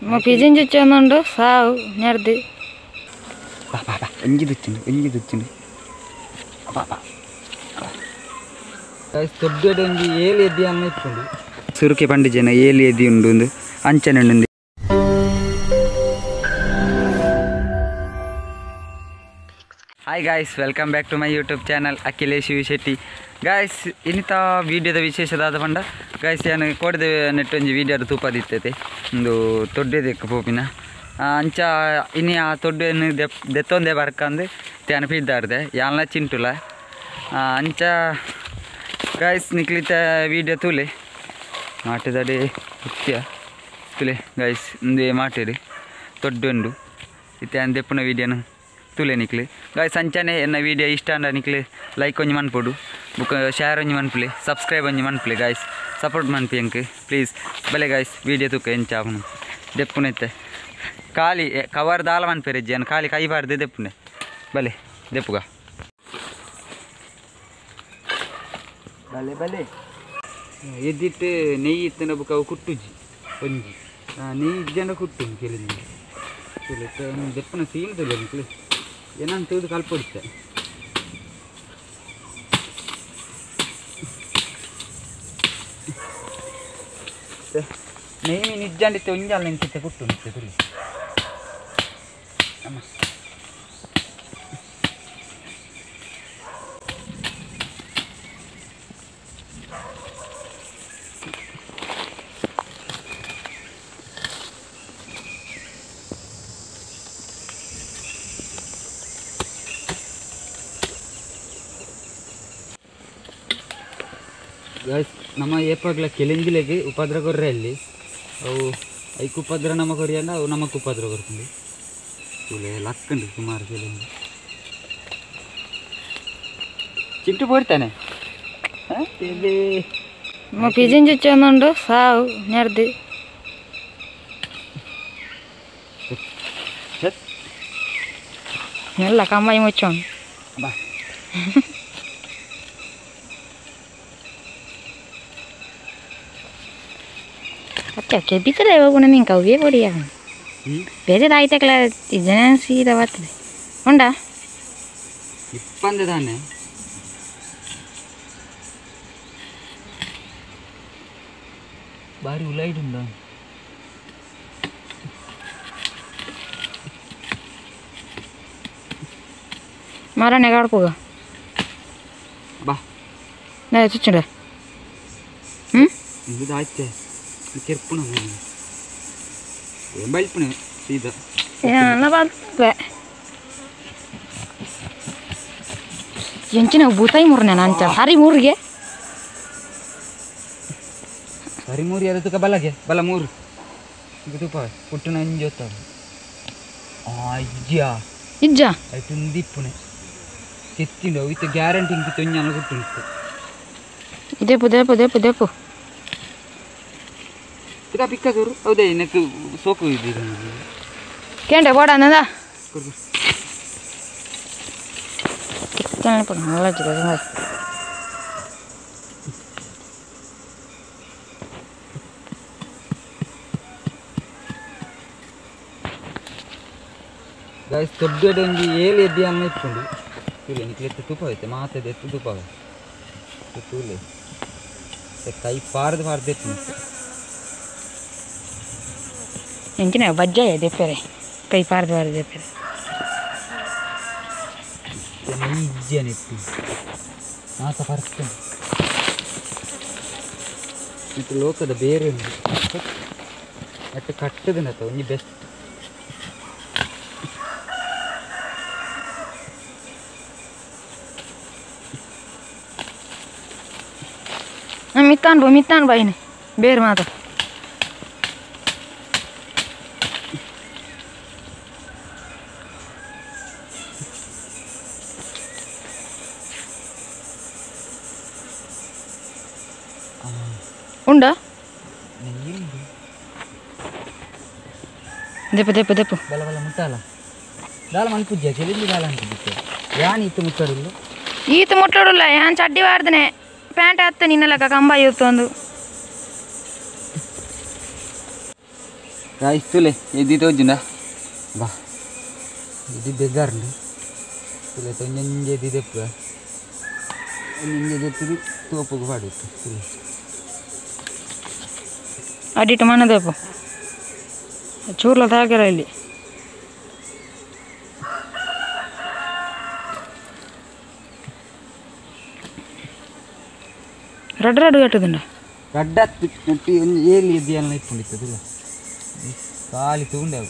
Pigeon ಚುಚ್ಚೊಂದುಂಡು ಸಾವು ನೆರ್ದು ಬಾ ಬಾ ಬಾ ಎಂಜಿ ದುಚ್ಚಿಂಡು ಎಂಜಿ ದುಚ್ಚಿಂಡು ಬಾ ಬಾ ಗೈಸ್ ದೊಡ್ಡ ಒಂಜಿ ಏಲ್ ಎದ್ದಿ ಅನ್ನ ಇಪ್ಪುಂಡು ಸುರುಕೆ ಪಂಡಿಜನ ಏಲ್ ಎದ್ದಿ ಉಂಡು ಅಂಚನೆ ಉಂಡು. Hi guys, welcome back to my YouTube channel Akhilesh V Shetty. Guys, ಇನ್ನಿತ ವೀಡಿಯೋದ ವಿಶೇಷದಾದ ಪಂಡ ಗಾಯ್ಸ್ ಯಾನು ಕೋಡಿದ ನೆಟ್ ಒಂಜಿ ವೀಡಿಯೋದ ತೂಪದಿತ್ತೈತೆ ಒಂದು ತೊಡ್ಡೆದಕ್ಕೆ ಪೋಪಿನ ಅಂಚ ಇನಿ ಆ ತೊಡ್ಡೆಯನ್ನು ದೆತ್ತೊಂದೇ ಬರ್ಕಂದು ತ್ಯಾನ ಪಿದ್ದಾರ್ದೆ ಯಾನ್ಲ ಚಿಂಟುಲ ಅಂಚ ಗಾಯ್ಸ್ ನಿಕ್ಲಿತ ವೀಡಿಯೋ ತೂಲೆ ಮಾಟದಡೆ ಉತ್ಯ ತುಲೆ ಗಾಯ್ಸ್ ಇಂದೇ ಮಾಟೇರಿ ತೊಡ್ಡೆ ಉಂಡು ಇತ್ತೆ ದೆಪ್ಪುನ ವೀಡಿಯೋನು ತುಲೆ ನಿಕ್ಲೆ. ಗಾಯ್ಸ್ ಅಂಚನೆ ಎನ್ನ ವೀಡಿಯೋ ಇಷ್ಟ ಅಂಡ ನಿಕ್ಲೆ ಲೈಕ್ ಒಂಜಿ ಮನ್ಪೊಡು ಬುಕ್ ಶೇರ್ ಒಂಜಿ ಮನ್ಪುಲೆ ಸಬ್ಸ್ಕ್ರೈಬ್ ಒಂಜಿ ಮನ್ಪುಲೆ ಗಾಯ್ಸ್ ಸಪೋರ್ಟ್ ಮನ್ಪಿ ಎಂಕ್ ಪ್ಲೀಸ್ ಬಲೆ ಗಾಯ್ಸ್ ವೀಡಿಯೋ ತೂಕ ಎಂಚ ಆಪುನು ದೆಪ್ಪುನ ಇತ್ತೆ ಖಾಲಿ ಕವರ್ ದಾಲ ಮನ್ಪೆರೆಜ್ಜಿ ಅನ್ ಖಾಲಿ ಕೈ ಬಾರ್ದೆ ದೆಪ್ಪುನೆ ಬಲೆ ದೆಪ್ಪುಗ ಬಲೆ ಬಲೆ ಎದ್ದಿಟ್ಟು ನೆಯ್ಯಿ ಇತ್ತಂಡ ಬುಕ್ಕ ಅವು ಕುಟ್ಟುಜಿ ಒಂಜಿ ನೆಯ್ಯಿ ಇಜ್ಜಂಡ ಕುಟ್ಟು ಕೆಲಂಜಿ ದೆಪ್ಪುನ ಸೀನ್ ತುಲೆ ನಿಕ್ಲೆ ಏನಂತ ತಿಳಿದು ಕಲ್ಪೊಡಿತ್ತೆ ನೆಯ್ಯಿ ನಿಜ್ಜಂಡಿತ್ತೆ ಒಂಜಾಲ್ ನೆಂಚಿತ್ತೆ ಕುಟ್ಟು ನಿತ್ತೆ ತುಲಿ ಅಮ್ಮ ಗಾಯ್ಸ್ ನಮ್ಮ ಏಪಾಗ್ಲ ಕೆಲೆಂಜಿಲೆಗೆ ಉಪದ್ರ ಕೊರ್ರೆ ಅಲ್ಲಿ ಅವು ಐಕ್ ಉಪದ್ರ ನಮ್ಮ ಕೊರಿಯಂಡ ಅವು ನಮಕ್ ಉಪದ್ರ ಕೊರ್ಪುಂಡು ತುಲೆ ಲಕ್ಕುಂಡು ಸುಮಾರು ಕೆಲೆಂಜಿ ಚಿಂಟು ಪೋರ್ತಾನೆ ಪಿಜಿನ್ ಚುಚ್ಚೊಂದುಂಡು ಸಾವು ನೆರ್ದು ಎಲ್ಲ ಕಂಬಾಯಿ ಮುಚ್ಚೋಂಡು ಬಾ ಅಕ್ಕೆ ಬಿತ್ತಲೆ ಹೋಗುಣ ನಿಂಗೆ ಅವೇ ಕೊಡಿ ಬೇರೆ ದಾಯ್ತಕ್ಲ ಜನ ಸೀದಾ ಬರ್ತದೆ ಉಂಡಾ ಇಪ್ಪಂದೆ ತಾನೆ ಬಾರಿ ಉಲೈಟ್ ಉಂಡ ಮರನೆ ಕಾಡ್ಪೋಗ ಬಾ ನಾ ಚುಚ್ಚುಂಡ ಹ್ಞೂ ಇದು ಆಯ್ತೆ ಕೆರ್ಪುಣ ಬಲ್ಪುಣ ಸೀದಾ ಬಲ್ಪೆ ಎಂಚಿನ ಬೂತಾಯಿ ಮೂರನೇ ಅಂಚ ಸಾರಿ ಮೂರಿಗೆ ಸರಿ ಮೂರು ಯಾರು ತುಕ ಬಲಗೆ ಬಲ ಮೂರು ಈಗ ತುಪ್ಪ ಪುಟ್ಟನ ಅಂಜಿ ಹೊತ್ತಾವ ಇಜ್ಜಾ ಇಜ್ಜಾ ಆಯ್ತು ಒಂದಿಪ್ಪುಣೆ ಕೆತ್ತಿಂಡು ಇತ್ತ ಗ್ಯಾರಂಟಿ ಇಂಕಿ ತೊಂಜಾನ ಕುಟ್ಟುಂಟು ದೇಪು ದೇಪು ದೇಪು ದೇಪು ತುಕ ಪಿಕ್ಕ ಸೂರು ಹೌದೇ ನೆಕ್ ಸೋಕು ಇದ್ದೀರ ಕೇಂಡೆ ಬೋಡ ಅಂದ നല്ല ಗಾಯ್ಸ್ ದೊಡ್ಡ ಒಂಜಿ ಏಲ್ ಎದ್ದಿ ಅನ್ನ ಇಪ್ಪುಂಡು ತೂಲೆ ನಿಕ್ಲೆ ಎತ್ತು ತೂಪ ಐತೆ ಮಾತದ ಎತ್ತು ತೂಪ ತೂಲೆ ಕೈ ಪಾರ್ದು ಪಾರ್ದು ಎತ್ತು ಎಂಚಿನ ಬಜ್ಜಾಯ ದೆಪ್ಪರೆ ಕೈ ಪಾರ್ದು ಪಾರ್ದು ದೆಪ್ಪರೆ ಇಜ್ಜನೆಟ್ಟು ಮಾತ ಪರ್ತು ಇದು ಲೋಕದ ಬೇರೆ ಉಂಟು ಅಟ್ಟು ಕಟ್ಟದನತ್ತ ಒಂಜಿ ಬೆಸ್ಟ್ ಮಿತ್ತಾನ್ ಬೋ ಮಿತ್ತಾನ್ ಬಾಯಿನಿ ಬೇರೆ ಮಾತ ಉಂಡಾ ದೆಪ್ಪು ದೆಪ್ಪು ದೆಪ್ಪು ಬಲ ಬಲ ಮುಟ್ಟಾಲ ದಾಲ ಮನ್ಪುಜ್ಜ ಕೆಲಿಂಜಿ ದಾಲ ಅನ್ಪುಜ್ಜ ಯಾನ್ ಈತ ಮುಟ್ಟಡುಲ್ಲ ಈತ ಮುಟ್ಟಡುಲ್ಲ ಯಾನ್ ಚಡ್ಡಿ ವಾರ್ದನೆ ಪ್ಯಾಂಟ್ ಹತ್ತ ನಿನ್ನಲಕ್ಕ ಕಂಬ ಇತ್ತೊಂದು. Guys ತುಲೆ ಎದ್ದಿ ತೋಜುಂಡ ಬಾ ಇದು ಬೆಜಾರ್ಂಡು ತುಲೆ ತೊಂಜೊಂಜಿ ಎದ್ದಿ ದೆಪ್ಪು ಒಂಜೊಂಜಿ ದೆತ್ತದು ತೋಪುಗು ಪಾಡಿತ್ತು ತುಲೆ ಅಡಿಟ್ ಮಣ್ಣದೆಪ್ಪು ಚೂರ್ಲ ತಾಗಿರ ಇಲ್ಲಿ ರಡ್ಡು ರಡ್ಡು ಕಟ್ಟುದುಂಡ ರಡ್ಡತ್ತು ನೆಟ್ಟಿ ಒಂಜಿ ಏಲಿ ಎದ್ದಿ ಎಲ್ಲ ಇಪ್ಪುಂಡಿತ್ತು ಖಾಲಿ ತೂಂಡವು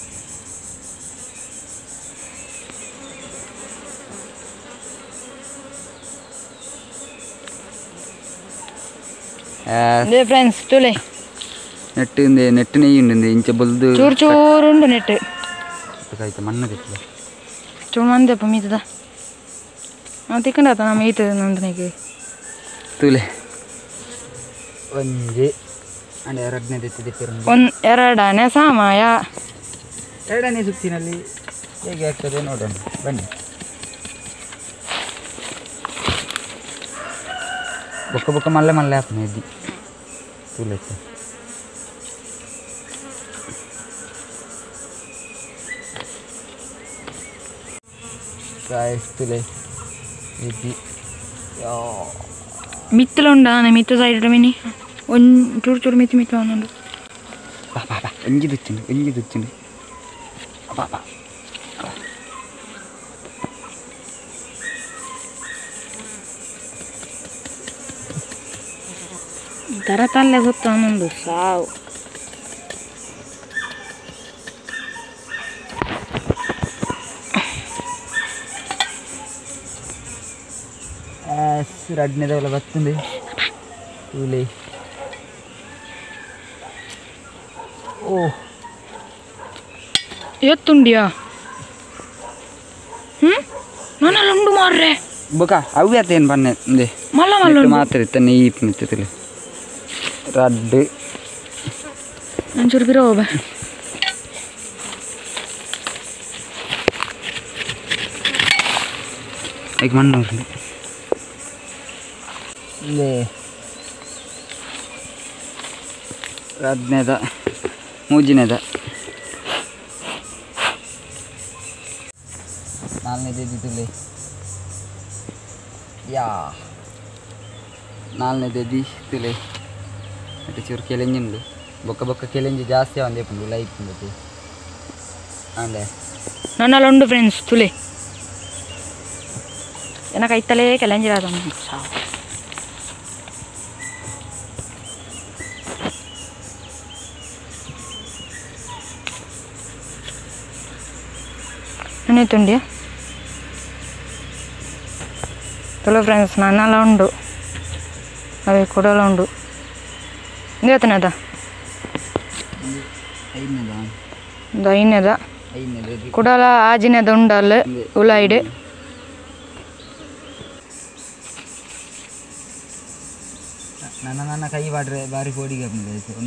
ಫ್ರೆಂಡ್ಸ್ ತುಲೆ ನೆಟ್ಟು ನೆಟ್ಟು ನೆಯ್ಯಿ ಉಂಡು ಇಂಚ ಬೊಲ್ದು ಚೂರು ಚೂರು ಉಂಡು ನೆಟ್ಟು ಆಯ್ತು ಮಣ್ಣು ತೆಪ್ಪು ಚೂರು ಮಣ್ಣು ತೆಪ್ಪು ಮೀತದ ನಾವು ತಿಕ್ಕಂಡಾತ ನಮ್ಮ ಮೀತದ ನಂದನಿಗೆ ತುಲೆ ಒಂಜಿ ಅಂಡ್ ಎರಡನೇ ತೆತ್ತಿ ಒಂದು ಎರಡನೇ ಸಮಯ ಎರಡನೇ ಸುತ್ತಿನಲ್ಲಿ ಹೇಗೆ ಆಗ್ತದೆ ನೋಡೋಣ ಬನ್ನಿ. ಬೊಕ್ಕ ಬೊಕ್ಕ ಮಲ್ಲೆ ಮಲ್ಲೆ ಹಾಪುನ ಎದ್ದಿ ತುಲೆ ಗಾಯ್ಸ್ ತುಲೆ ಎದ್ದಿ ಮಿತ್ತಲ ಉಂಡಾ ಮಿತ್ತ ಸೈಡ್ ಮಿನಿ ಒಂದು ಚೂರು ಚೂರು ಮಿತ್ತು ಮಿತ್ತು ಒಂದುಂಡು ಬಾ ಬಾ ಬಾ ಒಂಜಿ ದುಚ್ಚಿಂಡು ಒಂಜಿ ದುಚ್ಚಿಂಡು ಬಾ ಬಾ ತರ ತಲ್ಲೆ ಗೊತ್ತ ಒಂದೊಂದು ಸಾವು ರಡ್ನೆದವಲ್ಲ ಬತ್ತುಂಡು ತುಲೆ ಓ ಎತ್ತುಂಡಿಯಾ ನಾನೆಲ್ಲ ಉಂಡು ಮಾರ್ರೆ ಬೊಕ ಅವು ಏನು ಬನ್ನೆ ಇಂದೆ ಮಲ್ಲ ಮಲ್ಲ ಮಾತ್ರ ಇತ್ತ ನೆಯ್ಯಿ ಮಿತ್ತುಲೆ ರಡ್ಡು ಒಂಚೂರು ಬಿರೋ ಹೋಗ ಈಗ ಮಣ್ಣು ಇಂದೆ ರಡ್ನೆದ ಮೂಜಿನೆದ ನಾಲ್ನೇ ತುಲೆ ಯಾ ನಾಲ್ನೇ ದೆದಿ ತುಲೆ ಮತ್ತೆ ಚೂರು ಕೆಲೆಂಜಿ ಉಂಡು ಬೊಕ್ಕ ಬೊಕ್ಕ ಕೆಲೆಂಜಿ ಜಾಸ್ತಿ ಒಂದೇ ಪುಂಡು ಲೈಕ್ ಉಂಡು ಅಂದೆ ನನ್ನಲ್ಲಿ ಉಂಡು ಫ್ರೆಂಡ್ಸ್ ತುಲೆ ಏನಕ್ಕೆ ಐತಲೇ ಕೆಲೆಂಜಿ ಆದ ತುಂಡಿಯಾ ತುಳು ಫ್ರೆಂಡ್ಸ್ ನನ್ನೆಲ್ಲ ಉಂಡು ಅವೇ ಕೊಡಲ ಉಂಡು ಇಂದೇತನದ ಒಂದು ಐನದ ಕುಡಲ ಆಜಿನದ ಉಂಡಲ್ಲ ಉಲಾಯ್ಡು ನನ್ನ ನನ್ನ ಕೈ ಬಾಡ್ರೆ ಬಾರಿ ಕೋಡಿಗೆ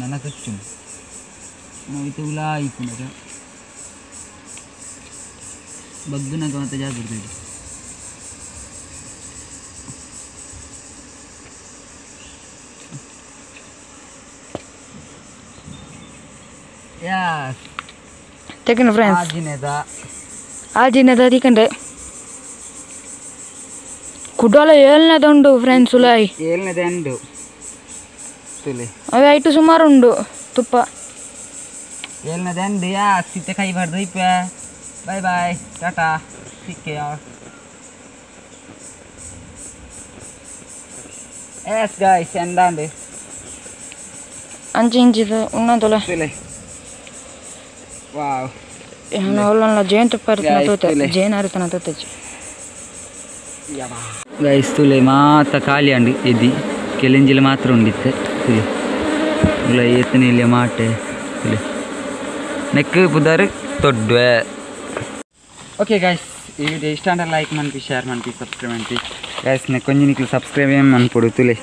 ನನ್ನ ತುಚ್ಚು ನಾವು ಉಲಾ ಇಪ್ಪುಂಡು ಬಗ್ಗುನಾಗ ಮತ್ತೆ ಜಾಗ್ರತೆ ಇದೆ. ಯಾಸ್ ತೆಗಿನ ಫ್ರೆಂಡ್ಸ್ ಆಜಿನೆದ ಆಜಿನದ ತಿಕಂಡೆ ಕುಡಲ ಏಳನೇದ ಉಂಡು ಫ್ರೆಂಡ್ಸ್ ಉಲಾಯಿ ಏಳನೇದ ಉಂಡು ತುಲೆ ಅವೇ ಐಟು ಸುಮಾರು ಉಂಡು ತುಪ್ಪ ಏಳನೇದ ಉಂಡು ಯಾಸ್ ಇತ್ತೆ ಕೈ ಬಾರ್ದು ಇಪ್ಪ. Bye bye tata take care. Yes guys ಎಂದಾಂಡು ಅಂಚು ಇಂಚಿದು ಉಣ್ಣದೊಲೆ ತುಲೆ. ವಾವ್ ಅವಳನ್ನ ಜೇನುತುಪ್ಪ ಇರ್ತನ ಜೇನು ಅರಿತನ ತೋತಚ್ಚಿ ಗೈಸ್ ತುಲೆ ಮಾತ ಖಾಲಿ ಅಂಡು ಎದ್ದಿ ಕೆಲೆಂಜಿಲ ಮಾತ್ರ ಉಂಡಿತ್ತೆ ತುಲೆ ಉಲ್ಲ ಏತನೆ ಇಲ್ಲ ಮಾಟೆ ತುಲೆ ನೆಕ್ ಪುದಾರು ತೊಡ್ವೆ. ಓಕೆ ಗೈಸ್ ಈ ವಿಡಿಯೋ ಇಷ್ಟ ಅಂದ್ರೆ ಲೈಕ್ ಮನ್ಪಿ ಶೇರ್ ಮನ್ಪಿ ಸಬ್ಸ್ಕ್ರೈಬ್ ಮನ್ಪಿ ಗೈಸ್ ನೆ ಕೊಂಜಿ ನಿಕ್ಲು ಸಬ್ಸ್ಕ್ರೈಬ್ ಮನ್ಪೊಡು ತುಲೆ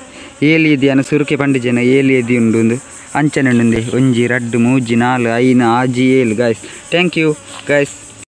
ಏಲಿ ಎದ್ದಿ ಅನ್ನ ಸುರುಕೆ ಪಂಡಿ ಜನ ಏಲಿ ಎದ್ದಿ ಉಂಡು ಅಂಚನೆ ಉಂಡು ಒಂಜಿ ರಡ್ಡು ಮೂಜಿ ನಾಲ್ ಐನು ಆಜಿ ಏಳು guys. Thank you guys.